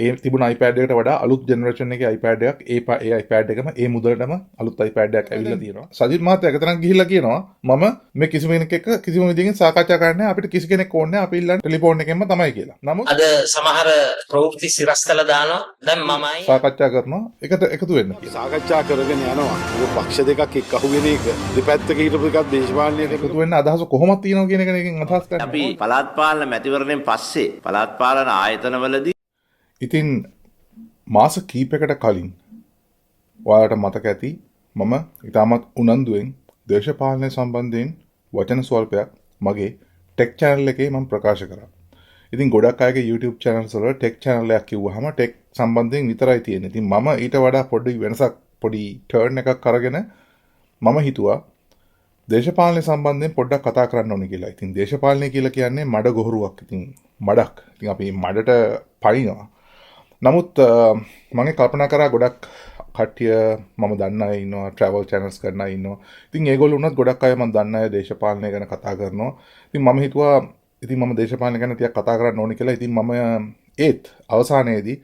ඒ තිබුණ iPad එකට වඩා අලුත් ජෙනරේෂන් එකේ iPad එකක් ඒ ඒ iPad එකම ඒ මුදලටම අලුත් iPad එකක් ඇවිල්ලා තියෙනවා. සජිත් මහත්තයා එක තැනක් ගිහිල්ලා කියනවා මම මේ කිසිම කෙනෙක් එක්ක කිසිම විදිහකින් සාකච්ඡා කරන්නේ නැහැ, අපිට කිසි කෙනෙක් ඕනේ නැහැ, අපි ඉල්ලන්නේ ටෙලිෆෝන් එකෙන්ම තමයි කියලා. නමුත් අද සමහර ප්‍රවෘත්ති සිරස්තල දානවා. දැන් මමයි සාකච්ඡා කරනවා එකට එකතු වෙන්න කියලා. සාකච්ඡා කරගෙන යනවා. ඔය පක්ෂ දෙකක් එක්ක අහුවෙන එක දෙපැත්තක හිටපු එකක් දේශපාලනයට එකතු වෙන්න අදහස කොහොමද තියෙනවා කියන එක එකෙන් අදහස් කරන්නේ. අපි පළාත් පාලන මැතිවරණයෙන් පස්සේ පළාත් පාලන ආයතනවලදී ඉතින් මාස කීපයකට කලින් ඔයාලට මතක ඇති මම ඉතාමත් උනන්දුවෙන් දේශපාලනය සම්බන්ධයෙන් වචන ස්වල්පයක් මගේ ටෙක් චැනල් එකේ මම ප්‍රකාශ කරා. ඉතින් ගොඩක් අයගේ YouTube channels වල ටෙක් චැනල් එකක් කිව්වහම ටෙක් සම්බන්ධයෙන් විතරයි තියෙන්නේ. ඉතින් මම ඊට වඩා පොඩි වෙනසක්, පොඩි ටර්න් එකක් අරගෙන මම හිතුවා දේශපාලනය සම්බන්ධයෙන් පොඩ්ඩක් කතා කරන්න ඕනේ කියලා. ඉතින් දේශපාලනය කියලා කියන්නේ මඩ ගොහරුවක්. ඉතින් මඩක්. ඉතින් අපි මඩට පනිනවා. නමුත් මම කල්පනා කරා ගොඩක් කට්ටිය මම දන්න අය ඉන්නවා, ට්‍රැවල් චැනල්ස් කරන අය ඉන්නවා. ඉතින් ඒගොල්ලෝ වුණත් ගොඩක් අය මම දන්න අය දේශපාලනය ගැන කතා කරනවා. ඉතින් මම හිතුවා ඉතින් මම දේශපාලනය ගැන ටිකක් කතා කරන්න ඕනේ කියලා. ඉතින් මම ඒත් අවසානයේදී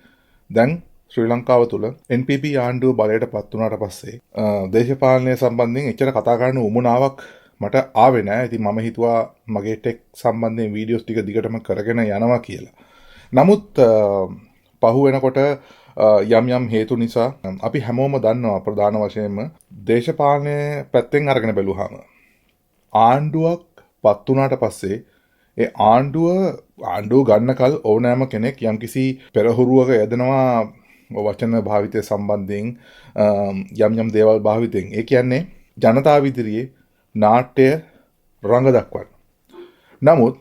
දැන් ශ්‍රී ලංකාව තුළ NPP ආණ්ඩුව බලයට පත් වුණාට පස්සේ දේශපාලනය සම්බන්ධයෙන් එච්චර කතා කරන්න උවමනාවක් මට ආවේ නෑ. ඉතින් මම හිතුවා මගේ ටෙක් සම්බන්ධයෙන් වීඩියෝස් ටික දිගටම කරගෙන යනවා කියලා. නමුත් පහු වෙනකොට යම් යම් හේතු නිසා අපි හැමෝම දන්නවා ප්‍රධාන වශයෙන්ම දේශපාලනය පැත්තෙන් අරගෙන බැලුවාම ආණ්ඩුවක් පත් වුණාට පස්සේ ඒ ආණ්ඩුව ගන්නකල් ඕනෑම කෙනෙක් යම්කිසි පෙරහුරුවක යෙදෙනවා වචන භාවිතය සම්බන්ධයෙන් යම් යම් දේවල් භාවිතයෙන්. ඒ කියන්නේ ජනතාව ඉදිරියේ නාට්‍ය රඟ දක්වන්න. නමුත්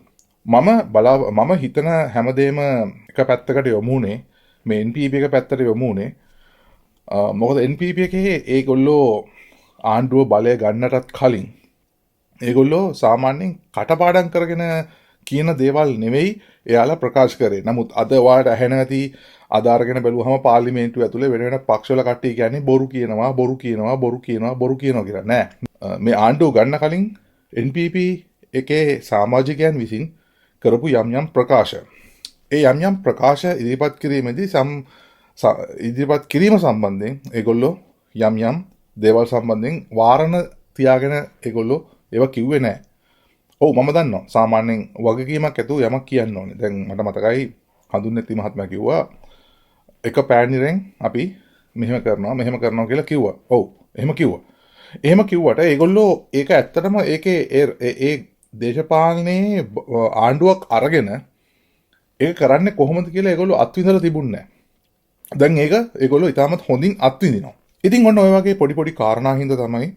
මම හිතන හැමදේම එක පැත්තකට යොමු වුණේ මේ NPP එක පැත්තට යොමු වුණේ. මොකද NPP එකේ ඒගොල්ලෝ ආණ්ඩුව බලය ගන්නටත් කලින් ඒගොල්ලෝ සාමාන්‍යයෙන් කටපාඩම් කරගෙන කියන දේවල් නෙවෙයි එයාලා ප්‍රකාශ කරේ. නමුත් අද ඔයාලට ඇහෙන ඇති අද අරගෙන බැලුවහම පාර්ලිමේන්තුව ඇතුලේ වෙන වෙන පක්ෂවල කට්ටිය කියන්නේ බොරු කියනවා, බොරු කියනවා, බොරු කියනවා, බොරු කියනවා කියලා. නෑ. මේ ආණ්ඩුව ගන්න කලින් NPP එකේ සමාජිකයන් විසින් කරපු යම් යම් ප්‍රකාශ. ඒ යම් යම් ප්‍රකාශ ඉදිරිපත් කිරීමේදී ඉදිරිපත් කිරීම සම්බන්ධයෙන් ඒගොල්ලෝ යම් යම් දේවල් සම්බන්ධයෙන් වාරණ තියාගෙන ඒගොල්ලෝ ඒවා කිව්වේ නෑ. ඔව් මම දන්නවා සාමාන්‍යයෙන් වගකීමක් ඇතුව යමක් කියන්න ඕනේ. දැන් මට මතකයි හඳුන්නැති මහත්මයා කිව්වා එක පෑනිරෙන් අපි මෙහෙම කරනවා මෙහෙම කරනවා කියලා කිව්වා. ඔව් එහෙම කිව්වා. එහෙම කිව්වට ඒගොල්ලෝ ඒක ඇත්තටම ඒකේ ඒ දේශපාලනයේ ආණ්ඩුවක් අරගෙන ඒක කරන්නේ කොහොමද කියලා ඒගොල්ලෝ අත්විඳලා තිබුණේ නෑ. දැන් ඒක ඒගොල්ලෝ ඉතාමත් හොඳින් අත්විඳිනවා. ඉතින් ඔන්න ඔය වගේ පොඩි පොඩි කාරණා හින්දා තමයි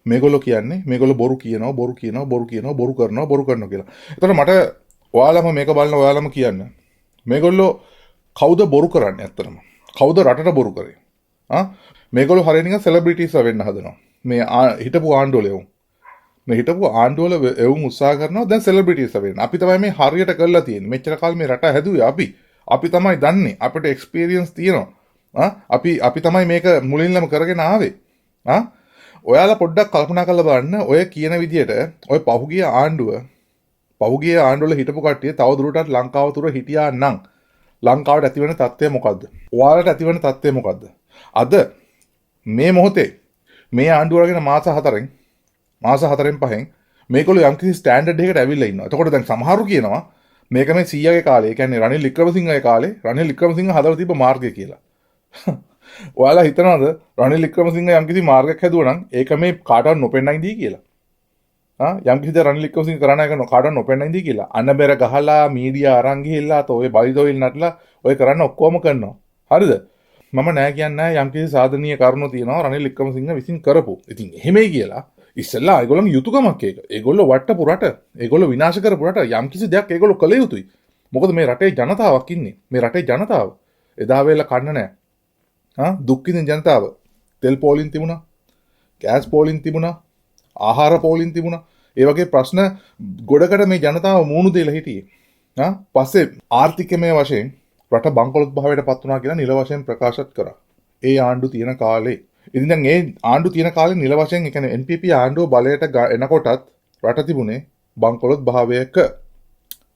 මේගොල්ලෝ කියන්නේ මේගොල්ලෝ බොරු කියනවා, බොරු කියනවා, බොරු කියනවා, බොරු කරනවා, බොරු කරනවා කියලා. එතකොට මට ඔයාලම මේක බලන ඔයාලම කියන්න. මේගොල්ලෝ කවුද බොරු කරන්නේ ඇත්තටම? කවුද රටට බොරු කරේ? මේගොල්ලෝ හරිය නිකන් සෙලිබ්‍රිටිස් වෙන්න හදනවා. මේ හිටපු ආණ්ඩුවල එවුන්. මේ හිටපු ආණ්ඩුවල එවුන් උත්සාහ කරනවා දැන් සෙලිබ්‍රිටිස් වෙන්න. අපි තමයි මේ හරියට කරලා තියෙන්නේ. මෙච්චර කාල මේ රට හැදුවේ අපි. අපි තමයි දන්නේ. අපිට එක්ස්පීරියන්ස් තියෙනවා. අපි තමයි මේක මුලින්ම කරගෙන ආවේ. ඔයාලා පොඩ්ඩක් කල්පනා කරලා බලන්න ඔය කියන විදියට ඔය පහුගිය ආණ්ඩුවල හිටපු කට්ටිය තව දුරටත් ලංකාව තුර හිටියා නම් ලංකාවට ඇතිවන තත්ත්වය මොකද්ද? ඔයාලට ඇතිවන තත්ත්වය මොකද්ද? අද මේ මොහොතේ මේ ආණ්ඩුව අරගෙන මාස හතරෙන් පහෙන් මේගොල්ලෝ යම්කිසි ස්ටෑන්ඩඩ් එකකට ඇවිල්ලා ඉන්නවා. එතකොට දැන් සමහරු කියනවා මේක මේ සීයාගේ කාලේ, ඒ කියන්නේ රනිල් වික්‍රමසිංහගේ කාලේ රනිල් වික්‍රමසිංහ හදලා තිබ්බ මාර්ගය කියලා. ඔයාලා හිතනවද රනිල් වික්‍රමසිංහ යම්කිසි මාර්ගයක් හැදුවා නම් ඒක මේ කාටවත් නොපෙන්නයි ඉඳී කියලා? යම්කිසි දේ රනිල් වික්‍රමසිංහ කරන එක කාටවත් නොපෙන්නයි ඉඳී කියලා. අනබෙර ගහලා මීඩියා අරන් ගිහිල්ලා තෝ ඔය බලිදොයිල් නටලා ඔය කරන්න ඔක්කොම කරනවා. හරිද? මම නෑ කියන්නේ නෑ යම්කිසි සාධනීය කරුණු තියෙනවා රනිල් වික්‍රමසිංහ විසින් කරපු. ඉතින් එහෙමයි කියලා ඉස්සෙල්ලා ඒගොල්ලන්ගේ යුතුයකමක් ඒක. ඒගොල්ලෝ වට්ටපු රට, ඒගොල්ලෝ විනාශ කරපු රට යම්කිසි දෙයක් ඒගොල්ලෝ කළ යුතුයි. මොකද මේ රටේ ජනතාවක් ඉන්නේ. මේ රටේ ජනතාව එදා වේලා කන්න නෑ. දුක් විඳින ජනතාව. තෙල් පෝලින් තිබුණා, ගෑස් පෝලින් තිබුණා, ආහාර පෝලින් තිබුණා. ඒ වගේ ප්‍රශ්න ගොඩකට මේ ජනතාව මූණු දීලා හිටියේ. පස්සේ ආර්ථිකමය වශයෙන් රට බංකොලොත් භාවයට පත් වුණා කියලා නිල වශයෙන් ප්‍රකාශත් කරා. ඒ ආණ්ඩු තියෙන කාලේ. ඉතින් දැන් ඒ ආණ්ඩු තියෙන කාලේ නිල වශයෙන්, ඒ කියන්නේ NPP ආණ්ඩුව බලයට එනකොටත් රට තිබුණේ බංකොලොත් භාවයක.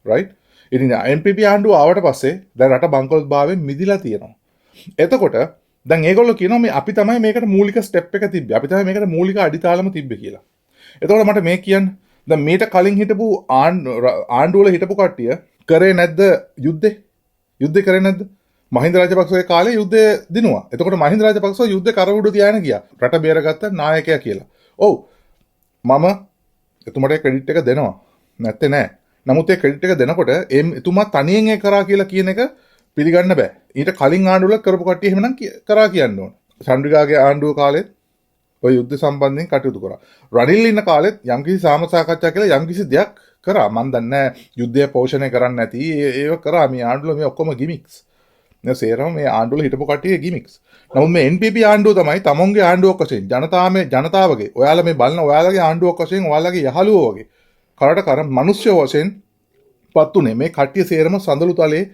රයිට්? ඉතින් NPP ආණ්ඩුව ආවට පස්සේ දැන් රට බංකොලොත් භාවයෙන් මිදිලා තියෙනවා. එතකොට දැන් ඒගොල්ලෝ කියනවා මේ අපි තමයි මේකට මූලික ස්ටෙප් එක තිබ්බේ. අපි තමයි මේකට මූලික අඩිතාලම තිබ්බේ කියලා. එතකොට මට මේ කියන්න දැන් මීට කලින් හිටපු ආණ්ඩුවල හිටපු කට්ටිය කරේ නැද්ද යුද්ධේ? යුද්ධේ කරේ නැද්ද? මහින්ද රාජපක්ෂගේ කාලේ යුද්ධය දිනුවා. එතකොට මහින්ද රාජපක්ෂ යුද්ධ කරවුඩු තියාගෙන ගියා. රට බේරගත්ත නායකයා කියලා. ඔව් මම එතුමාට ක්‍රෙඩිට් එක දෙනවා. නැත්තේ නෑ. නමුත් ඒ ක්‍රෙඩිට් එක දෙනකොට එතුමා තනියෙන් ඒ කරා කියලා කියන එක පිළිගන්න බෑ. ඊට කලින් ආණ්ඩුවල කරපු කට්ටිය එහෙමනම් කරා කියන්න ඕන. චන්ද්‍රිකාගේ ආණ්ඩුව කාලෙත් ඔය යුද්ධ සම්බන්ධයෙන් කටයුතු කරා. රනිල් ඉන්න කාලෙත් යම්කිසි සාම සාකච්ඡා කියලා යම්කිසි දෙයක් කරා. මං දන්නේ නෑ යුද්ධය පෝෂණය කරන්න නැති ඒව කරා. මේ ආණ්ඩුවල මේ ඔක්කොම ගිමික්ස්. මේ සේරම මේ ආණ්ඩුවල හිටපු කට්ටිය ගිමික්ස්. නමුත් මේ NPP ආණ්ඩුව තමයි තමන්ගේ ආණ්ඩුවක් වශයෙන් ජනතාවගේ ඔයාලා මේ බලන ඔයාලගේ ආණ්ඩුවක් වශයෙන් ඔයාලගේ යහළුවෝ වගේ කරට කර මිනිස්සු වශයෙන් පත් උනේ. මේ කට්ටිය සේරම සඳලු තලයේ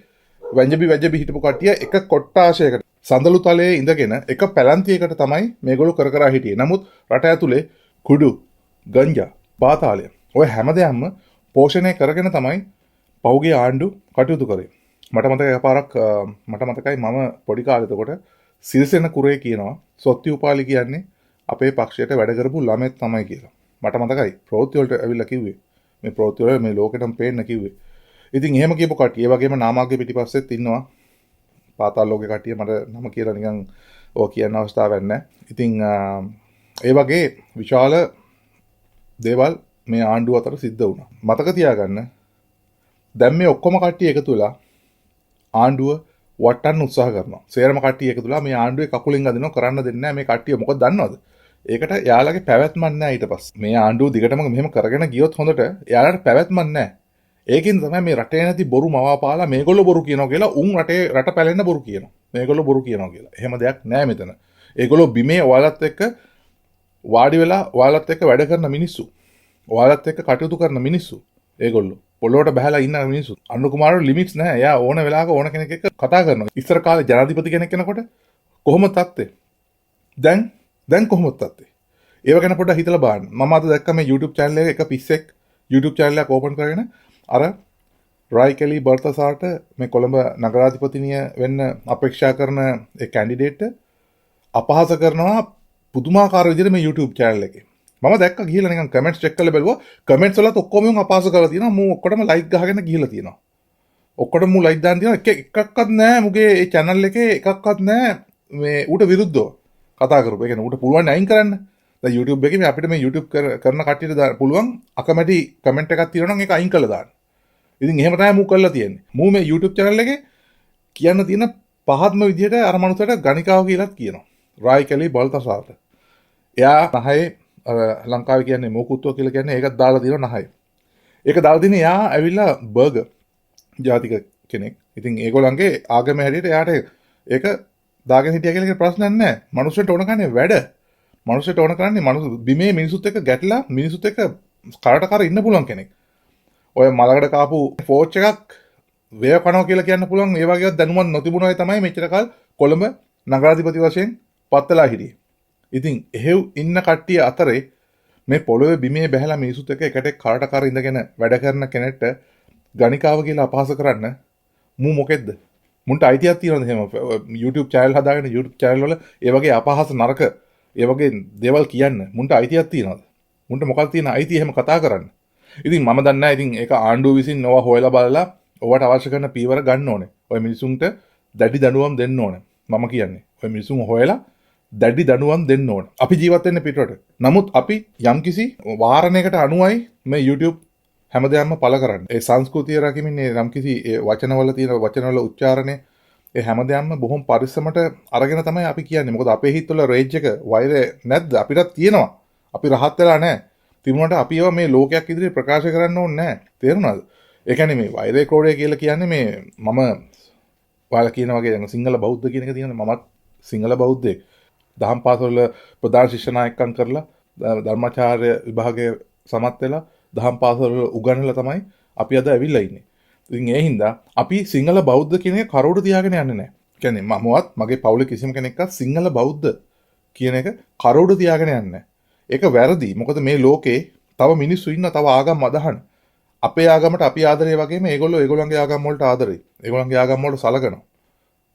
වැජබි වැජබි හිටපු කට්ටිය එක කොට්ටාශයකට සඳලු තලයේ ඉඳගෙන එක පැලැන්තියකට තමයි මේගොල්ලෝ කර කර හිටියේ. නමුත් රට ඇතුලේ කුඩු, ගංජා, පාතාලය ඔය හැම දෙයක්ම පෝෂණය කරගෙන තමයි පහුගිය ආණ්ඩු කටයුතු කරේ. මට මතකයි එකපාරක් මට මතකයි මම පොඩි කාලේ එතකොට සිරිසෙන කුරේ කියනවා සොත්ති උපාලි කියන්නේ අපේ පක්ෂයට වැඩ කරපු ළමෙක් තමයි කියලා. මට මතකයි ප්‍රවෘත්ති වලට ඇවිල්ලා කිව්වේ. මේ ප්‍රවෘත්ති වල මේ ලෝකෙටම පේන්න කිව්වේ. ඉතින් එහෙම කියපු කට්ටිය ඒ වගේම නාමාගේ පිටිපස්සෙත් ඉන්නවා පාතාල ලෝකේ කට්ටිය. මට නම කියලා නිකන් ඔය කියන්න අවස්ථාවක් නැහැ. ඉතින් ඒ වගේ විශාල දේවල් මේ ආණ්ඩුව අතර සිද්ධ වුණා. මතක තියාගන්න දැන් මේ ඔක්කොම කට්ටිය එකතු වෙලා ආණ්ඩුව වටන්න උත්සාහ කරනවා. සේරම කට්ටිය එකතු වෙලා මේ ආණ්ඩුවේ කකුලෙන් අදිනවා කරන්න දෙන්නේ නැහැ. මේ කට්ටිය මොකද දන්නවද? ඒකට එයාලගේ පැවැත්මක් නැහැ ඊට පස්සේ. මේ ආණ්ඩුව දිගටම මෙහෙම කරගෙන ගියොත් හොඳට එයාලට පැවැත්මක් නැහැ. ඒකෙන් තමයි මේ රටේ නැති බොරු මවාපාලා මේගොල්ලෝ බොරු කියනවා කියලා උන් රටේ රට පැලෙන්න බොරු කියනවා. මේගොල්ලෝ බොරු කියනවා කියලා. එහෙම දෙයක් නෑ මෙතන. ඒගොල්ලෝ බිමේ ඔයාලත් එක්ක වාඩි වෙලා ඔයාලත් එක්ක වැඩ කරන මිනිස්සු. ඔයාලත් එක්ක කටයුතු කරන මිනිස්සු. ඒගොල්ලෝ පොළොවට බහලා ඉන්න මිනිස්සු. අනුර කුමාරට ලිමිට්ස් නෑ. එයා ඕන වෙලාවක ඕන කෙනෙක් එක්ක කතා කරනවා. ඉස්සර කාලේ ජනාධිපති කෙනෙක් වෙනකොට කොහොමද තත්ත්වය? දැන් කොහොමද තත්ත්වය? ඒව ගැන පොඩ්ඩක් හිතලා බලන්න. මම අද දැක්ක මේ YouTube channel එකේ එක පිස්සෙක් YouTube channel එකක් ඕපන් කරගෙන අර රයිකලි බර්තසාට මේ කොළඹ නගරාධිපතිනිය වෙන්න අපේක්ෂා කරන ඒ කැන්ඩිඩේට් අපහාස කරනවා පුදුමාකාර විදිහට මේ YouTube channel එකේ. මම දැක්ක ගිහලා නිකන් කමෙන්ට්ස් චෙක් කරලා බැලුවා. කමෙන්ට්ස් වලත් ඔක්කොම උන් අපහාස කරලා තියෙනවා. මූ ඔක්කොටම ලයික් ගහගෙන ගිහලා තියෙනවා. ඔක්කොටම මූ ලයික් දාන් තියෙනවා. එකක්වත් නෑ මුගේ ඒ channel එකේ එකක්වත් නෑ මේ ඌට විරුද්ධව කතා කරපු. ඒ කියන්නේ ඌට පුළුවන් අයින් කරන්න. දැන් YouTube එකේ මේ අපිට මේ YouTube කරන කට්ටියට පුළුවන් අකමැති කමෙන්ට් එකක් තියෙනවා නම් ඒක අයින් කරලා දාන්න. ඉතින් එහෙම තමයි මූ කරලා තියෙන්නේ. මූ මේ YouTube channel එකේ කියන්න තියෙන පහත්ම විදිහට අර මනුස්සයට ගණිකාව කියලාත් කියනවා. රායිකලි බල්තසාරට. එයා නහයේ අර ලංකාවේ කියන්නේ මෝකුත්තුව කියලා කියන්නේ ඒකත් දාලා තියෙනවා නහයේ. ඒක දාලා තියෙන්නේ එයා ඇවිල්ලා බර්ගර් ජාතික කෙනෙක්. ඉතින් ඒගොල්ලන්ගේ ආගම හැටියට එයාට ඒක දාගෙන හිටියා කියලා ඒක ප්‍රශ්නයක් නෑ. මනුස්සයට ඕන කරන්නේ වැඩ. මනුස්සයට ඕන කරන්නේ මනුස්ස බිමේ මිනිසුත් එක්ක ගැටලා මිනිසුත් එක්ක කරට කර ඉන්න පුළුවන් කෙනෙක්. ඔය මලකඩ කාපු ෆෝච් එකක් වේව කනවා කියලා කියන්න පුළුවන් ඒ වගේ දැනුමක් නොතිබුණ අය තමයි මෙච්චර කල් කොළඹ නගරාධිපති වශයෙන් පත් වෙලා හිටියේ. ඉතින් එහෙව් ඉන්න කට්ටිය අතරේ මේ පොළොවේ බිමේ බැහැලා මිනිසුත් එක්ක එකට කරට කර ඉඳගෙන වැඩ කරන කෙනෙක්ට ගණිකාව කියලා අපහාස කරන්න මූ මොකෙද්ද? මුන්ට අයිතියක් තියෙනවද එහෙම YouTube channel හදාගෙන YouTube channel වල ඒ වගේ අපහාස නරක ඒ වගේ දේවල් කියන්න මුන්ට අයිතියක් තියෙනවද? මුන්ට මොකක්ද තියෙන අයිතිය එහෙම කතා කරන්න? ඉතින් මම දන්නේ නැහැ. ඉතින් ඒක ආණ්ඩුව විසින් ඔවා හොයලා බලලා ඔවට අවශ්‍ය කරන පීවර ගන්න ඕනේ. ඔය මිනිසුන්ට දැඩි දඬුවම් දෙන්න ඕනේ. මම කියන්නේ ඔය මිනිසුන් හොයලා දැඩි දඬුවම් දෙන්න ඕනේ. අපි ජීවත් වෙන්නේ පිටරට. නමුත් අපි යම්කිසි වාරණයකට අනුවයි මේ YouTube හැමදේම පළ කරන්නේ. ඒ සංස්කෘතිය රකිමින් ඒ යම්කිසි ඒ වචනවල තියෙන වචනවල උච්චාරණය ඒ හැමදේම බොහොම පරිස්සමට අරගෙන තමයි අපි කියන්නේ. මොකද අපේ හිතවල රේජ් එක වෛරය නැද්ද? අපිටත් තියෙනවා. අපි රහත් වෙලා නැහැ. තිබුණාට අපි ඒවා මේ ලෝකයක් ඉදිරියේ ප්‍රකාශ කරන්න ඕනේ නැහැ. තේරුණාද? ඒ කියන්නේ මේ වෛරය ක්‍රෝධය කියලා කියන්නේ මේ මම ඔයාලා කියන වගේ දැන් සිංහල බෞද්ධ කියන එක තියෙනවා. මමත් සිංහල බෞද්ධයෙක්. දහම් පාසල් වල ප්‍රධාන ශිෂ්‍ය නායකකම් කරලා ධර්මාචාර්ය විභාගයේ සමත් වෙලා දහම් පාසල් වල උගන්වලා තමයි අපි අද ඇවිල්ලා ඉන්නේ. ඉතින් ඒ හින්දා අපි සිංහල බෞද්ධ කියන එක කරෝඩ තියාගෙන යන්නේ නැහැ. කියන්නේ මමවත් මගේ පවුලේ කිසිම කෙනෙක්වත් සිංහල බෞද්ධ කියන එක කරෝඩ තියාගෙන යන්නේ නැහැ. ඒක වැරදි. මොකද මේ ලෝකේ තව මිනිස්සු ඉන්නවා, තව ආගම් අදහන. අපේ ආගමට අපි ආදරේ වගේම ඒගොල්ලෝ ඒගොල්ලන්ගේ ආගම් වලට ආදරේ. ඒගොල්ලන්ගේ ආගම් වලට සලකනවා.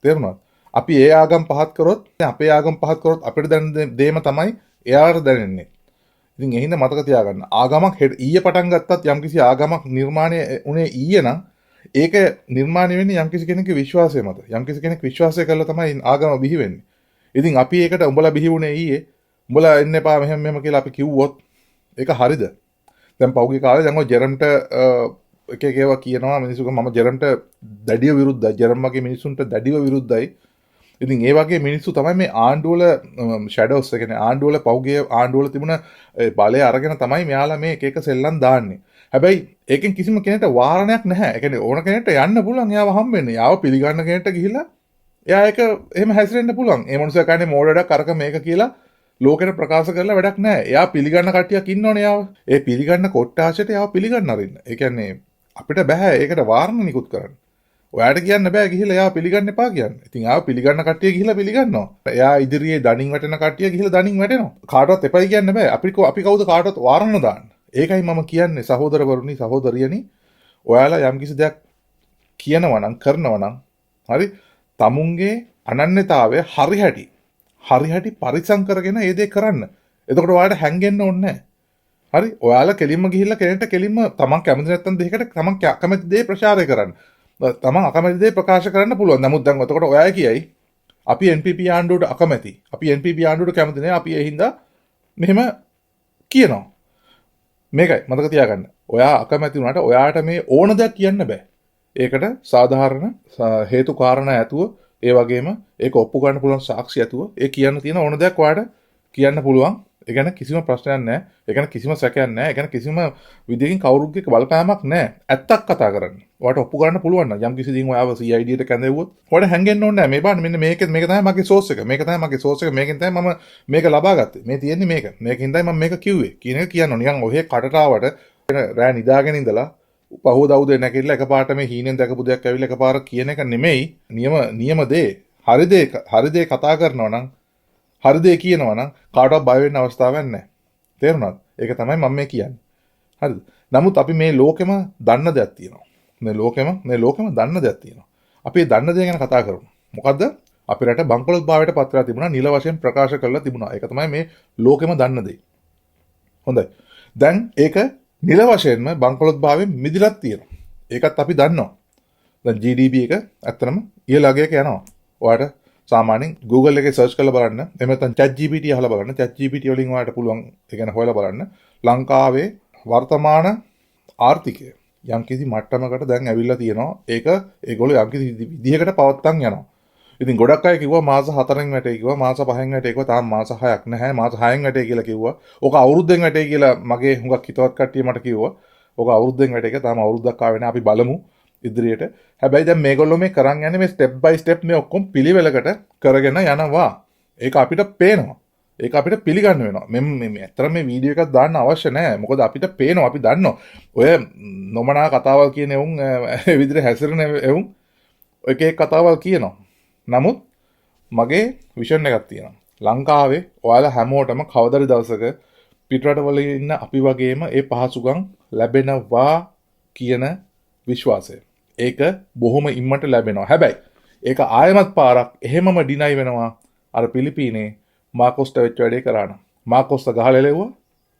තේරුණාද? අපි ඒ ආගම් පහත් කරොත්, අපේ ආගම් පහත් කරොත් අපිට දැනෙන දේම තමයි එයාට දැනෙන්නේ. ඉතින් ඒ හින්දා මතක තියාගන්න. ආගමක් ඊයේ පටන් ගත්තත් යම්කිසි ආගමක් නිර්මාණය උනේ ඊයේ නම් ඒක නිර්මාණය වෙන්නේ යම්කිසි කෙනෙක්ගේ විශ්වාසය මත. යම්කිසි කෙනෙක් විශ්වාසය කරලා තමයි ආගම බිහි වෙන්නේ. ඉතින් අපි ඒකට උඹලා බිහි වුණේ ඊයේ, උඹලා එන්න එපා මෙහෙම මෙහෙම කියලා අපි කිව්වොත් ඒක හරිද? දැන් පහුගිය කාලේ දැන් ඔය ජෙරම්ට එක එක ඒවා කියනවා මිනිස්සු. මම ජෙරම්ට දැඩිව විරුද්ධයි. ජෙරම් වගේ මිනිස්සුන්ට දැඩිව විරුද්ධයි. ඉතින් ඒ වගේ මිනිස්සු තමයි මේ ආණ්ඩුවල ෂැඩෝස්, ඒ කියන්නේ ආණ්ඩුවල පහුගිය ආණ්ඩුවල තිබුණ බලය අරගෙන තමයි මෙයාලා මේ එක එක සෙල්ලම් දාන්නේ. හැබැයි ඒකෙන් කිසිම කෙනෙක්ට වාරණයක් නැහැ. ඒ කියන්නේ ඕන කෙනෙක්ට යන්න පුළුවන් එයාව හම්බ වෙන්න. එයාව පිළිගන්න කෙනෙක්ට ගිහිල්ලා එයා ඒක එහෙම හැසිරෙන්න පුළුවන්. ඒ මනුස්සයා කියන්නේ මෝඩ වැඩක් අරක මේක කියලා ලෝකෙට ප්‍රකාශ කරලා වැඩක් නැහැ. එයා පිළිගන්න කට්ටියක් ඉන්නවනේ එයාව. ඒ පිළිගන්න කොට්ටාශයට එයාව පිළිගන්න අරින්න. ඒ කියන්නේ අපිට බෑ ඒකට වාරණ නිකුත් කරන්න. ඔයාට කියන්න බෑ ගිහිල්ලා එයාව පිළිගන්න එපා කියන්න. ඉතින් එයාව පිළිගන්න කට්ටිය ගිහිල්ලා පිළිගන්නවා. එයා ඉදිරියේ දණින් වැටෙන කට්ටිය ගිහිල්ලා දණින් වැටෙනවා. කාටවත් එපයි කියන්න බෑ. අපි කවුද කාටවත් වාරණ දාන්න? ඒකයි මම කියන්නේ සහෝදරවරුනි සහෝදරියනි, ඔයාලා යම්කිසි දෙයක් කියනවා නම් කරනවා නම් හරි තමුන්ගේ අනන්‍යතාවය හරි හැටි පරිසම් කරගෙන ඒ දේ කරන්න. එතකොට ඔයාලට හැංගෙන්න ඕනේ නැහැ. හරි, ඔයාලා කෙලින්ම ගිහිල්ලා කෙනෙක්ට කෙලින්ම තමන් කැමති නැත්තම් දෙයකට තමන් අකමැති දේ ප්‍රචාරය කරන්න. තමන් අකමැති දේ ප්‍රකාශ කරන්න පුළුවන්. නමුත් දැන් එතකොට ඔයා කියයි අපි NPP ආණ්ඩුවට අකමැති. අපි NPP ආණ්ඩුවට කැමති නෑ. අපි ඒ හින්දා මෙහෙම කියනවා. මේකයි මතක තියාගන්න. ඔයා අකමැති වුණාට ඔයාට මේ ඕන දෙයක් කියන්න බෑ. ඒකට සාධාරණ හේතු කාරණා ඇතුව, ඒ වගේම ඒක ඔප්පු කරන්න පුළුවන් සාක්ෂි ඇතුව ඒ කියන්න තියෙන ඕන දෙයක් ඔයාට කියන්න පුළුවන්. ඒ ගැන කිසිම ප්‍රශ්නයක් නැහැ. ඒ ගැන කිසිම සැකයක් නැහැ. ඒ ගැන කිසිම විදියකින් කවුරුගේ බලපෑමක් නැහැ. ඇත්තක් කතා කරන්න. ඔයාට ඔප්පු කරන්න පුළුවන් නම් යම් කිසි දින් ඔයාව CID එකට කැඳෙව්වොත් ඔයාට හැංගෙන්න ඕනේ නැහැ. මේ බලන්න, මෙන්න මේක මේක තමයි මගේ සෝස් එක. මේක තමයි මගේ සෝස් එක. මේකෙන් තමයි මම මේක ලබා ගත්තේ. මේ තියෙන්නේ මේක. මේකින්දයි මම මේක කිව්වේ. කියන එක කියන්න ඕනේ. නිකන් ඔහේ කටට ආවට රෑ නිදාගෙන ඉඳලා පහුවදා උදේ නැගිටලා එකපාරට මේ හීනෙන් දැකපු දෙයක් ඇවිල්ලා එකපාර කියන එක නෙමෙයි නියම නියම දේ. හරි දේ හරි දේ කතා කරනවා නම්, හරි දේ කියනවා නම් කාටවත් බය වෙන්න අවස්ථාවක් නැහැ. තේරුණාද? ඒක තමයි මම මේ කියන්නේ. හරිද? නමුත් අපි මේ ලෝකෙම දන්න දෙයක් තියෙනවා. මේ ලෝකෙම දන්න දෙයක් තියෙනවා. අපි ඒ දන්න දේ ගැන කතා කරමු. මොකද්ද? අපේ රට බංකොලොත් භාවයට පත් වෙලා තිබුණා. නිල වශයෙන් ප්‍රකාශ කරලා තිබුණා. ඒක තමයි මේ ලෝකෙම දන්න දේ. හොඳයි. දැන් ඒක නිල වශයෙන්ම බංකොලොත් භාවයෙන් මිදිලත් තියෙනවා. ඒකත් අපි දන්නවා. දැන් GDP එක ඇත්තටම ඉහළ අගයක යනවා. ඔයාට සාමාන්‍යයෙන් Google එකේ සර්ච් කරලා බලන්න. එහෙම නැත්නම් ChatGPT අහලා බලන්න. ChatGPT වලින් ඔයාලට පුළුවන් ඒ ගැන හොයලා බලන්න. ලංකාවේ වර්තමාන ආර්ථිකය යම්කිසි මට්ටමකට දැන් ඇවිල්ලා තියෙනවා. ඒක ඒගොල්ලෝ යම්කිසි විදිහකට පවත්තන් යනවා. ඉතින් ගොඩක් අය කිව්වා මාස 4න් වැටේ කිව්වා, මාස 5න් වැටේ කිව්වා. තාම මාස 6ක් නැහැ. මාස 6න් වැටේ කියලා කිව්වා. ඕක අවුරුද්දෙන් වැටේ කියලා මගේ හුඟක් හිතවත් කට්ටිය මට කිව්වා. ඕක අවුරුද්දෙන් වැටේ කියලා. තාම අවුරුද්දක් ආවේ නැහැ. අපි බලමු ඉදිරියට. හැබැයි දැන් මේගොල්ලෝ මේ කරන් යන්නේ මේ ස්ටෙප් බයි ස්ටෙප් මේ ඔක්කොම පිළිවෙලකට කරගෙන යනවා. ඒක අපිට පේනවා. ඒක අපිට පිළිගන්න වෙනවා. මේ මේ මේ ඇත්තටම මේ වීඩියෝ එකක් දාන්න අවශ්‍ය නැහැ. මොකද අපිට පේනවා, අපි දන්නවා. ඔය නොමනා කතාවල් කියන එවුන්, ඒ විදිහට හැසිරෙන එවුන් එක එක කතාවල් කියනවා. නමුත් මගේ විෂන් එකක් තියෙනවා. ලංකාවේ ඔයාලා හැමෝටම කවදරි දවසක පිටරටවල ඉන්න අපි වගේම ඒ පහසුකම් ලැබෙනවා කියන විශ්වාසය. ඒක බොහොම ඉක්මනට ලැබෙනවා. හැබැයි ඒක ආයෙමත් පාරක් එහෙමම ඩිනයි වෙනවා අර පිලිපීනේ මාකොස්ට වෙච්ච වැඩේ කරා නම්. මාකොස්ට ගහලා එලෙව්වා,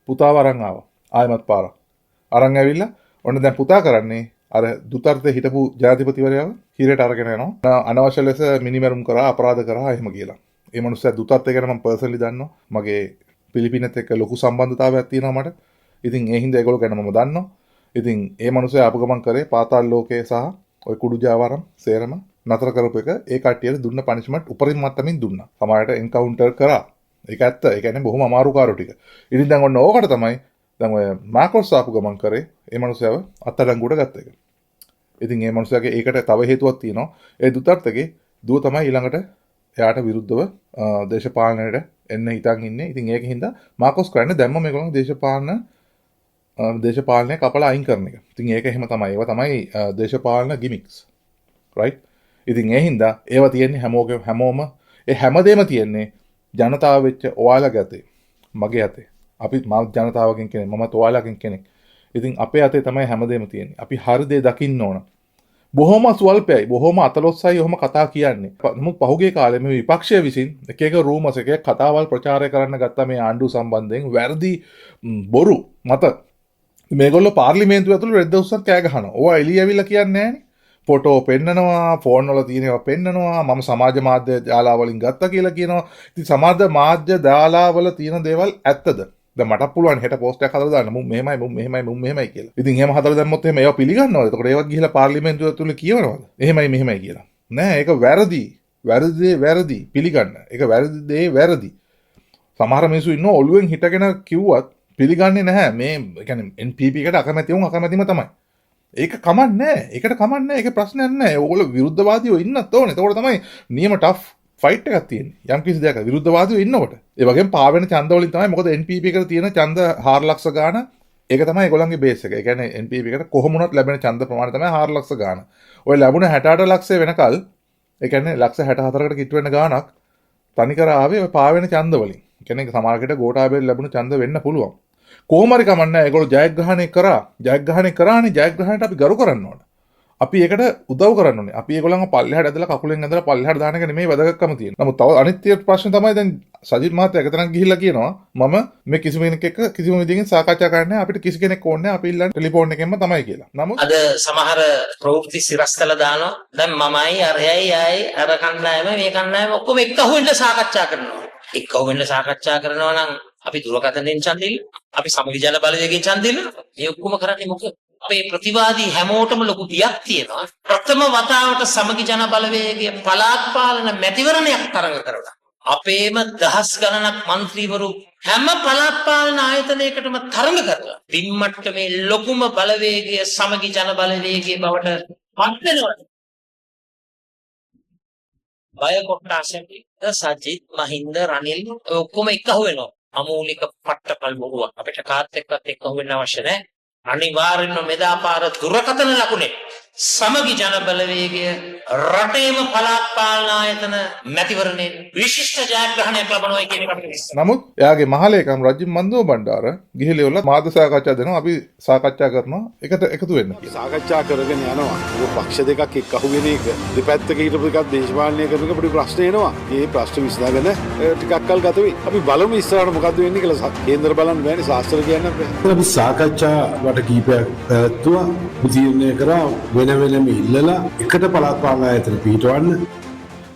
පුතාව අරන් ආවා. ආයෙමත් පාරක්. අරන් ඇවිල්ලා ඔන්න දැන් පුතා කරන්නේ අර දුතර්තේ හිටපු ජනාධිපතිවරයාව හිරේට අරගෙන යනවා. අනවශ්‍ය ලෙස මිනිමැරුම් කරා, අපරාධ කරා එහෙම කියලා. ඒ මනුස්සයා දුතර්තේ ගැන මම පර්සනලි දන්නවා. මගේ පිලිපිනත් එක්ක ලොකු සම්බන්ධතාවයක් තියෙනවා මට. ඉතින් ඒ හින්දා ඒගොල්ලෝ ගැන මම දන්නවා. ඉතින් ඒ මනුස්සයා ආපු ගමන් කරේ පාතාල ලෝකයේ සහ ඔය කුඩු ජාවාරම් සේරම නතර කරපු එක ඒ කට්ටියට දුන්න පනිෂ්මන්ට් උපරිම මට්ටමින් දුන්නා. සමහරට එන්කවුන්ටර් කරා. ඒක ඇත්ත. ඒ කියන්නේ බොහොම අමාරු කාරෝ ටික. ඉතින් දැන් ඔන්න ඕකට තමයි දැන් ඔය මාකෝස් ආපු ගමන් කරේ ඒ මනුස්සයව අත්අඩංගුවට ගත්ත එක. ඉතින් ඒ මනුස්සයාගේ ඒකට තව හේතුවක් තියෙනවා. ඒ දුතර්තගේ දුව තමයි ඊළඟට එයාට විරුද්ධව දේශපාලනයට එන්න හිතන් ඉන්නේ. ඉතින් ඒක හින්දා මාකෝස් කරන්නේ දැම්ම මේගොල්ලෝ දේශපාලනය කපලා අයින් කරන එක. ඉතින් ඒක එහෙම තමයි. ඒවා තමයි දේශපාලන ගිමික්ස්. රයිට්? ඉතින් ඒ හින්දා ඒවා තියෙන්නේ හැමෝගෙම, හැමෝම ඒ හැමදේම තියෙන්නේ ජනතාව වෙච්ච ඔයාලගේ අතේ. මගේ අතේ. අපි මම ජනතාවගෙන් කෙනෙක්. මමත් ඔයාලගෙන් කෙනෙක්. ඉතින් අපේ අතේ තමයි හැමදේම තියෙන්නේ. අපි හරි දේ දකින්න ඕන. බොහොම ස්වල්පයි, බොහොම අතලොස්සයි ඔහොම කතා කියන්නේ. නමුත් පහුගිය කාලේ මේ විපක්ෂය විසින් එක එක රූමර්ස්, එක එක කතාවල් ප්‍රචාරය කරන්න ගත්තා මේ ආණ්ඩුව සම්බන්ධයෙන් වැරදි බොරු මත. මේගොල්ලෝ පාර්ලිමේන්තුව ඇතුළේ රෙද්ද උස්සන් කෑ ගහනවා. ඕවා එළිය ඇවිල්ලා කියන්නේ නෑනේ. ෆොටෝ පෙන්නනවා, ෆෝන් වල තියෙන ඒවා පෙන්නනවා, මම සමාජ මාධ්‍ය ජාලා වලින් ගත්තා කියලා කියනවා. ඉතින් සමාජ මාධ්‍ය ජාලා වල තියෙන දේවල් ඇත්තද? දැන් මටත් පුළුවන් හෙට පෝස්ට් එකක් හදලා දාන්න මුන් මෙහෙමයි, මුන් මෙහෙමයි, මුන් මෙහෙමයි කියලා. ඉතින් එහෙම හදලා දැම්මොත් එහෙම ඒවා පිළිගන්නවද? එතකොට ඒවත් ගිහිලා පාර්ලිමේන්තුව ඇතුළේ කියවනවද? එහෙමයි මෙහෙමයි කියලා. නෑ, ඒක වැරදි. වැරදි දේ වැරදි පිළිගන්න. ඒක වැරදි දේ වැරදි. සමහර මිනිස්සු ඉන්නවා ඔළුවෙන් හිටගෙන කිව්වත් පිළිගන්නේ නැහැ. මේ ඒ කියන්නේ NPP එකට අකමැති වුන් අකමැතිම තමයි. ඒක කමක් නෑ. ඒකට කමක් නෑ. ඒක ප්‍රශ්නයක් නෑ. ඕගොල්ලෝ විරුද්ධවාදීව ඉන්නත් ඕනේ. එතකොට තමයි නියම ටෆ් ෆයිට් එකක් තියෙන්නේ. යම් කිසි දෙයක් විරුද්ධවාදීව ඉන්නකොට. ඒ වගේම පාවෙන ඡන්ද වලින් තමයි, මොකද NPP එකට තියෙන ඡන්ද 4 ලක්ෂ ගාන, ඒක තමයි ඒගොල්ලන්ගේ බේස් එක. ඒ කියන්නේ NPP එකට කොහොම වුණත් ලැබෙන ඡන්ද ප්‍රමාණය තමයි 4 ලක්ෂ ගාන. ඔය ලැබුණ 68 ලක්ෂය වෙනකල්, ඒ කියන්නේ ලක්ෂ 64කට කිට්ටු වෙන ගානක් තනිකර ආවේ ඔය පාවෙන ඡන්ද වලින්. ඒ කියන්නේ සමහරකට ගෝඨාභය ලැබුණු ඡන්ද වෙන්න පුළුවන්. කොහොම හරි කමක් නෑ. ඒගොල්ලෝ ජයග්‍රහණය කරා. ජයග්‍රහණය කරානේ. ජයග්‍රහණයට අපි ගරු කරන්න ඕන. අපි ඒකට උදව් කරන්න ඕනේ. අපි ඒගොල්ලන්ව පල්ලෙහාට ඇදලා කකුලෙන් ඇදලා පල්ලෙහාට දාන එක නෙමෙයි වැදගත්කම තියෙන්නේ. නමුත් තව අනිත් ප්‍රශ්න තමයි දැන් සජිත් මහත්තයා එක තැනක් ගිහිල්ලා කියනවා මම මේ කිසිම කෙනෙක් එක්ක කිසිම විදිහකින් සාකච්ඡා කරන්නේ නැහැ. අපිට කිසි කෙනෙක් ඕනේ නැහැ. අපි ඉල්ලන්නේ ටෙලිෆෝන් එකෙන්ම තමයි කියලා. නමුත් අද සමහර ප්‍රවෘත්ති සිරස්තල දානවා. දැන් මමයි අරයයි ආයි අර කණ්ඩායම මේ කණ්ඩායම ඔක්කොම එක්ක වෙන්න සාකච්ඡා කරනවා. එක්ක වෙන්න සාකච්ඡා කරනවා නම් අපි දුරකථනයෙන් ඡන්ද ඉල්ලනවා. අපි සමගි ජන බලවේගයෙන් ඡන්ද ඉල්ලනවා. මේ ඔක්කොම කරන්නේ මොකද? අපේ ප්‍රතිවාදී හැමෝටම ලොකු බියක් තියෙනවා. ප්‍රථම වතාවට සමගි ජන බලවේගය පළාත් පාලන මැතිවරණයක් තරඟ කරලා අපේම දහස් ගණනක් මන්ත්‍රීවරු හැම පළාත් පාලන ආයතනයකටම තරඟ කරලා බිම් මට්ටමේ ලොකුම බලවේගය සමගි ජන බලවේගය බවට පත් වෙනවා. බය කොට්ටාසෙන් සජිත්, මහින්ද, රනිල් ඔක්කොම එක්කහුව වෙනවා. අමූලික පට්ටපල් බොරුවක්. අපිට කාත් එක්කවත් එක්කහුව වෙන්න අවශ්‍ය නැහැ. අනිවාර්යෙන්ම මෙදා පාර දුරකථන ලකුණේ සමගි ජන බලවේගය රටේම පළාත් පාලන ආයතන මැතිවරණයෙන් විශිෂ්ට ජයග්‍රහණයක් ලබනවා කියන එක අපිට විශ්වාසයි. නමුත් එයාගේ මහලේකම් රජිව මන්දුව බණ්ඩාර ගිහිල්ලා මාධ්‍ය සාකච්ඡා දෙනවා. අපි සාකච්ඡා කරනවා එකට එකතු වෙන්න කියලා. සාකච්ඡා කරගෙන යනවා. ඔය පක්ෂ දෙකක් එක්ක අහුවෙන එක, දෙපැත්තක හිටපු එකක් දේශපාලනය කරන එක පොඩි ප්‍රශ්න එනවා. මේ ප්‍රශ්න විසඳගෙන ටිකක් කල් ගත වෙයි. අපි බලමු ඉස්සරහට මොකද්ද වෙන්නේ කියලා. කේන්දර බලන්න බෑනේ, ශාස්ත්‍ර කියන්න බෑ. අපි සාකච්ඡා වට කීපයක් පැවැත්තුවා. තීරණය කරා වෙන වෙනම ඉල්ලලා එකට පළාත් පාලන ආයතන පිහිටවන්න.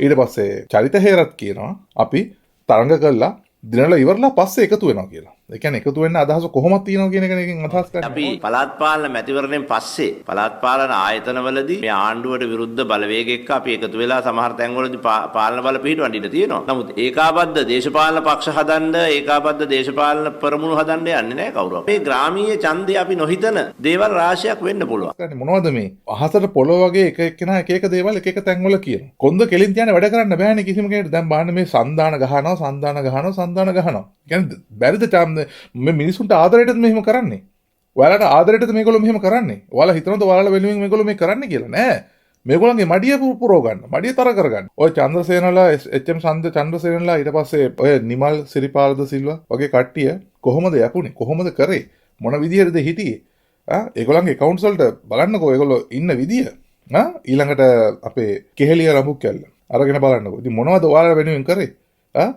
ඊට පස්සේ චරිත හේරත් කියනවා අපි තරඟ කළා දිනලා ඉවරලා පස්සේ එකතු වෙනවා කියලා. ඒ කියන්නේ එකතු වෙන්න අදහස කොහොමද තියෙනවා කියන එක එකෙන් අදහස් ගන්න. අපි පළාත් පාලන මැතිවරණයෙන් පස්සේ පළාත් පාලන ආයතනවලදී මේ ආණ්ඩුවට විරුද්ධ බලවේග එක්ක අපි එකතු වෙලා සමහර තැන්වලදී පාලන බල පිහිටවන්න ඉඩ තියෙනවා. නමුත් ඒකාබද්ධ දේශපාලන පක්ෂ හදන්න, ඒකාබද්ධ දේශපාලන පෙරමුණු හදන්න යන්නේ නැහැ කවුරුවත්. මේ ග්‍රාමීය ඡන්දය අපි නොහිතන දේවල් රාශියක් වෙන්න පුළුවන්. මොනවද මේ අහසට පොළොව වගේ එක එක්කෙනා එක එක දේවල් එක එක තැන්වල කියනවා. කොන්ද කෙලින් තියන්නේ වැඩ කරන්න බෑනේ කිසිම කෙනෙක්ට. දැන් බලන්න මේ සන්දාන ගහනවා, සන්දාන ගහනවා, සන්දාන ගහනවා. කියන්නේ බැරිද මේ මිනිසුන්ට ආදරයටද මෙහෙම කරන්නේ? ඔයාලට ආදරයටද මේගොල්ලෝ මෙහෙම කරන්නේ? ඔයාලා හිතනවද ඔයාලා වෙනුවෙන් මේගොල්ලෝ මේ කරන්නේ කියලා? නෑ. මේගොල්ලන්ගේ මඩිය පුරව ගන්න, මඩිය තර කරගන්න. ඔය චන්ද්‍රසේනලා, එච්.එම්. චන්ද්‍රසේනලා, ඊට පස්සේ ඔය නිමල් සිරිපාලද සිල්වා වගේ කට්ටිය කොහොමද යපුනේ? කොහොමද කරේ? මොන විදියටද හිටියේ? ආ ඒගොල්ලන්ගේ ඇකවුන්ට්ස් වලට බලන්නකෝ ඒගොල්ලෝ ඉන්න විදිය. ආ ඊළඟට අපේ කෙහෙලිය රඹුක් කැල්ල අරගෙන බලන්නකෝ. ඉතින් මොනවද ඔයාලා වෙනුවෙන් කරේ? ආ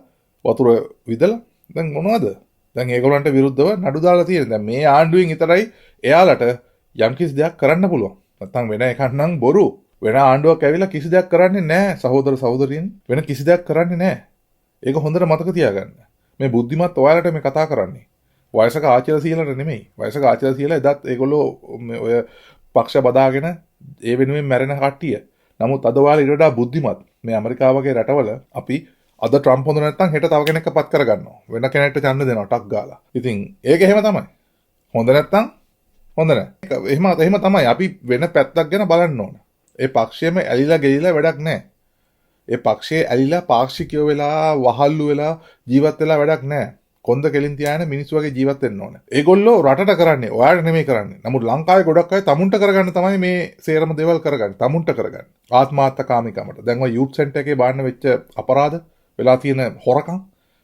වතුර විදලා දැන් මොනවද? දැන් ඒගොල්ලන්ට විරුද්ධව නඩු දාලා තියෙන. දැන් මේ ආණ්ඩුවෙන් විතරයි එයාලට යම්කිසි දෙයක් කරන්න පුළුවන්. නැත්තම් වෙන එකක් නම් බොරු. වෙන ආණ්ඩුවක් ඇවිල්ලා කිසි දෙයක් කරන්නේ නැහැ. සහෝදර සහෝදරියන් වෙන කිසි දෙයක් කරන්නේ නැහැ. ඒක හොඳට මතක තියාගන්න. මේ බුද්ධිමත් ඔයාලට මේ කතා කරන්නේ. වයසක ආචාර්ය සීලට නෙමෙයි. වයසක ආචාර්ය සීලා එදත් ඒගොල්ලෝ ඔය පක්ෂ බදාගෙන ඒ වෙනුවෙන් මැරෙන කට්ටිය. නමුත් අද ඔයාලා ඊට වඩා බුද්ධිමත්. මේ ඇමරිකාව වගේ රටවල අපි අද ට්‍රම්ප් හොඳ නැත්නම් හෙට තව කෙනෙක්ව පත් කරගන්නවා. වෙන කෙනෙක්ට ඡන්ද දෙනවා ටක් ගාලා. ඉතින් ඒක එහෙම තමයි. හොඳ නැත්නම් හොඳ නැහැ. එහෙම තමයි. අපි වෙන පැත්තක් ගැන බලන්න ඕන. ඒ පක්ෂයේම ඇලිලා ගෙලිලා වැඩක් නැහැ. ඒ පක්ෂයේ ඇලිලා පාක්ෂිකයෝ වෙලා වහල්ලු වෙලා ජීවත් වෙලා වැඩක් නැහැ. කොන්ද කෙලින් තියාගෙන මිනිස්සු වගේ ජීවත් වෙන්න ඕන. ඒගොල්ලෝ රටට කරන්නේ, ඔයාලට නෙමෙයි කරන්නේ. නමුත් ලංකාවේ ගොඩක් අය තමුන්ට කරගන්න තමයි මේ සේරම දේවල් කරගන්නේ. තමුන්ට කරගන්න. ආත්මාර්ථකාමීකමට. දැන් ඔය යූත් සෙන්ටර් එකේ බාන්න වෙච්ච අපරාධ වෙලා තියෙන හොරකම්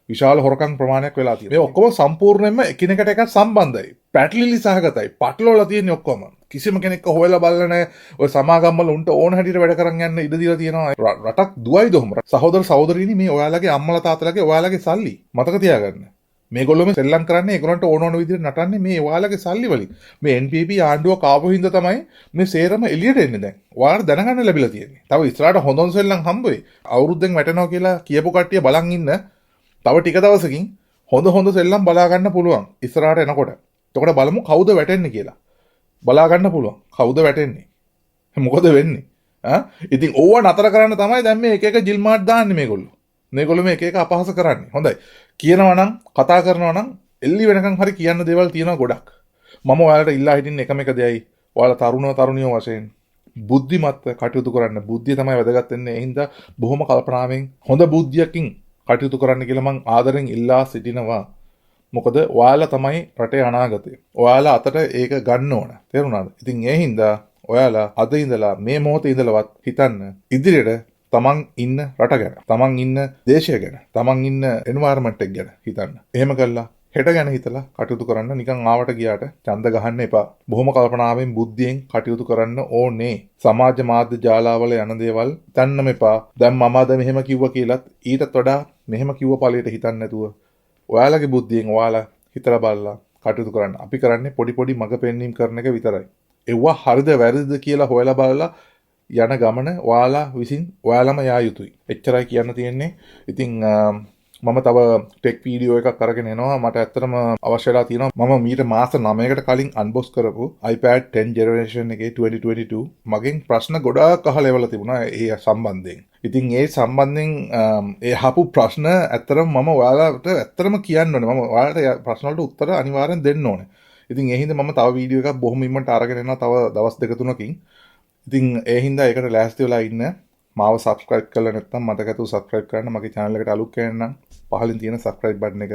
විශාල හොරකම් ප්‍රමාණයක් වෙලා තියෙනවා. මේ ඔක්කොම සම්පූර්ණයෙන්ම එකිනෙකට එකක් සම්බන්ධයි. පැටලිලි සහගතයි. පටලවලා තියෙන්නේ ඔක්කොම. කිසිම කෙනෙක්ව හොයලා බලලා නැහැ. ඔය සමාගම් වල උන්ට ඕන හැටියට වැඩ කරන් යන්න ඉඩ දීලා තියෙනවා. රටක් දුවයිද ඔහොම? සහෝදර සහෝදරීනි, මේ ඔයාලගේ අම්මලා තාත්තලාගේ ඔයාලගේ සල්ලි. මතක තියාගන්න. මේගොල්ලෝ මේ සෙල්ලම් කරන්නේ, ඒගොල්ලන්ට ඕන ඕන විදිහට නටන්නේ මේ ඔයාලගේ සල්ලි වලින්. මේ NPP ආණ්ඩුව කාපු හින්දා තමයි මේ සේරම එළියට එන්නේ දැන්. ඔයාලට දැනගන්න ලැබිලා තියෙන්නේ. තව ඉස්සරහට හොඳොන් සෙල්ලම් හම්බ වෙයි. අවුරුද්දෙන් වැටෙනවා කියලා කියපු කට්ටිය බලන් ඉන්න. තව ටික දවසකින් හොඳ හොඳ සෙල්ලම් බලා ගන්න පුළුවන් ඉස්සරහට එනකොට. එතකොට බලමු කවුද වැටෙන්නේ කියලා. බලා ගන්න පුළුවන් කවුද වැටෙන්නේ. මොකද වෙන්නේ? ඈ ඉතින් ඕව නතර කරන්න තමයි දැන් මේ එක එක ජිල් මාට් දාන්නේ මේගොල්ලෝ. මේගොල්ලෝ මේ එක එක අපහාස කරන්නේ. හොඳයි. කියනවා නම්, කතා කරනවා නම් එල්ලි වෙනකන් හරි කියන්න දේවල් තියෙනවා ගොඩක්. මම ඔයාලට ඉල්ලා හිටින්නේ එකම එක දෙයයි. ඔයාලා තරුණව තරුණියෝ වශයෙන් බුද්ධිමත්ව කටයුතු කරන්න. බුද්ධිය තමයි වැදගත් වෙන්නේ. ඒ හින්දා බොහොම කල්පනාවෙන් හොඳ බුද්ධියකින් කටයුතු කරන්න කියලා මං ආදරෙන් ඉල්ලා සිටිනවා. මොකද ඔයාලා තමයි රටේ අනාගතය. ඔයාලා අතට ඒක ගන්න ඕන. තේරුණාද? ඉතින් ඒ හින්දා ඔයාලා අද ඉඳලා මේ මොහොතේ ඉඳලවත් හිතන්න ඉදිරියට තමන් ඉන්න රට ගැන, තමන් ඉන්න දේශය ගැන, තමන් ඉන්න එන්වයරන්මන්ට් එක ගැන හිතන්න. එහෙම කළා හෙට ගැන හිතලා කටයුතු කරන්න. නිකන් ආවට ගියාට ඡන්ද ගහන්න එපා. බොහොම කල්පනාවෙන් බුද්ධියෙන් කටයුතු කරන්න ඕනේ. සමාජ මාධ්‍ය ජාලාවල යන දේවල් හිතන්නම එපා. දැන් මම අද මෙහෙම කිව්වා කියලත් ඊටත් වඩා මෙහෙම කිව්ව ඵලයට හිතන්න නැතුව ඔයාලගේ බුද්ධියෙන් ඔයාලා හිතලා බලලා කටයුතු කරන්න. අපි කරන්නේ පොඩි පොඩි මඟ පෙන්වීම් කරන එක විතරයි. එව්වා හරිද වැරදිද කියලා හොයලා බලලා යන ගමන ඔයාලා විසින් ඔයාලම යා යුතුයි. එච්චරයි කියන්න තියෙන්නේ. ඉතින් මම තව ටෙක් වීඩියෝ එකක් අරගෙන එනවා. මට ඇත්තටම අවශ්‍ය වෙලා තියෙනවා. මම මීට මාස 9කට කලින් අන්බොක්ස් කරපු iPad 10 generation එකේ 2022 මගෙන් ප්‍රශ්න ගොඩාක් අහලා එවලා තිබුණා ඒ සම්බන්ධයෙන්. ඉතින් ඒ සම්බන්ධයෙන් ඒ අහපු ප්‍රශ්න ඇත්තටම මම ඔයාලට ඇත්තටම කියන්න ඕනේ. මම ඔයාලට ප්‍රශ්න වලට උත්තර අනිවාර්යෙන් දෙන්න ඕනේ. ඉතින් ඒ හින්දා මම තව වීඩියෝ එකක් බොහොම ඉක්මනට අරගෙන එනවා තව දවස් දෙක තුනකින්. ඉතින් ඒ හින්දා ඒකට ලෑස්ති වෙලා ඉන්න. මාව සබ්ස්ක්‍රයිබ් කරලා නැත්නම් මතක ඇතුව සබ්ස්ක්‍රයිබ් කරන්න. මගේ channel එකට අලුත් කෙනෙක් නම් පහලින් තියෙන සබ්ස්ක්‍රයිබ් බටන් එක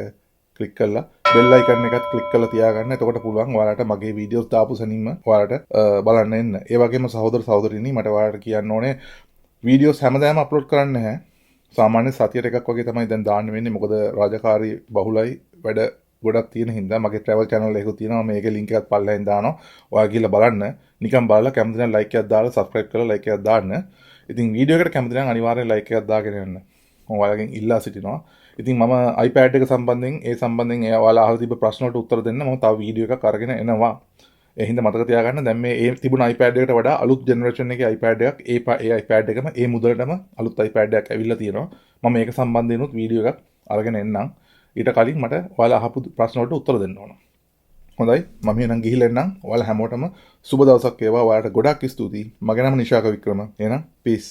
ක්ලික් කරලා බෙල් අයිකන් එකත් ක්ලික් කරලා තියාගන්න. එතකොට පුළුවන් ඔයාලට මගේ වීඩියෝස් දාපු සැනින්ම ඔයාලට බලන්න එන්න. ඒ වගේම සහෝදර සහෝදරිනි, මට ඔයාලට කියන්න ඕනේ වීඩියෝස් හැමදාම අප්ලෝඩ් කරන්න නැහැ. සාමාන්‍ය සතියට එකක් වගේ තමයි දැන් දාන්න වෙන්නේ. මොකද රාජකාරී බහුලයි, වැඩ ගොඩක් තියෙන හින්දා. මගේ ට්‍රැවල් චැනල් එකකුත් තියෙනවා. මම ඒකේ ලින්ක් එකත් පල්ලෙන් දානවා. ඔයා ගිහලා බලන්න. නිකන් බලලා කැමති නම් ලයික් එකක් දාලා සබ්ස්ක්‍රයිබ් කරලා ලයික් එකක් දාන්න. ඉතින් වීඩියෝ එකට කැමති නම් අනිවාර්යෙන් ලයික් එකක් දාගෙන යන්න. මම ඔයාලගෙන් ඉල්ලා සිටිනවා. ඉතින් මම iPad එක සම්බන්ධයෙන් ඒ සම්බන්ධයෙන් ඒ ඔයාලා අහලා තිබ්බ ප්‍රශ්න වලට උත්තර දෙන්න මම තව වීඩියෝ එකක් අරගෙන එනවා. ඒ හින්දා මතක තියාගන්න දැන් මේ ඒ තිබුණ iPad එකට වඩා අලුත් ජෙනරේෂන් එකේ iPad එකක්, ඒ ඒ iPad එකම ඒ මුදලටම අලුත් iPad එකක් ඇවිල්ලා තියෙනවා. මම මේක සම්බන්ධයෙන්ුත් වීඩියෝ එකක් අරගෙන එන්නම්. ඊට කලින් මට ඔයාලා අහපු ප්‍රශ්න වලට උත්තර දෙන්න ඕන. හොඳයි, මම එහෙනම් ගිහිල්ලා එන්නම්. ඔයාලා හැමෝටම සුබ දවසක් වේවා. ඔයාලට ගොඩක් ස්තුතියි. මගේ නම නිශාක වික්‍රම. එහෙනම් පීස්.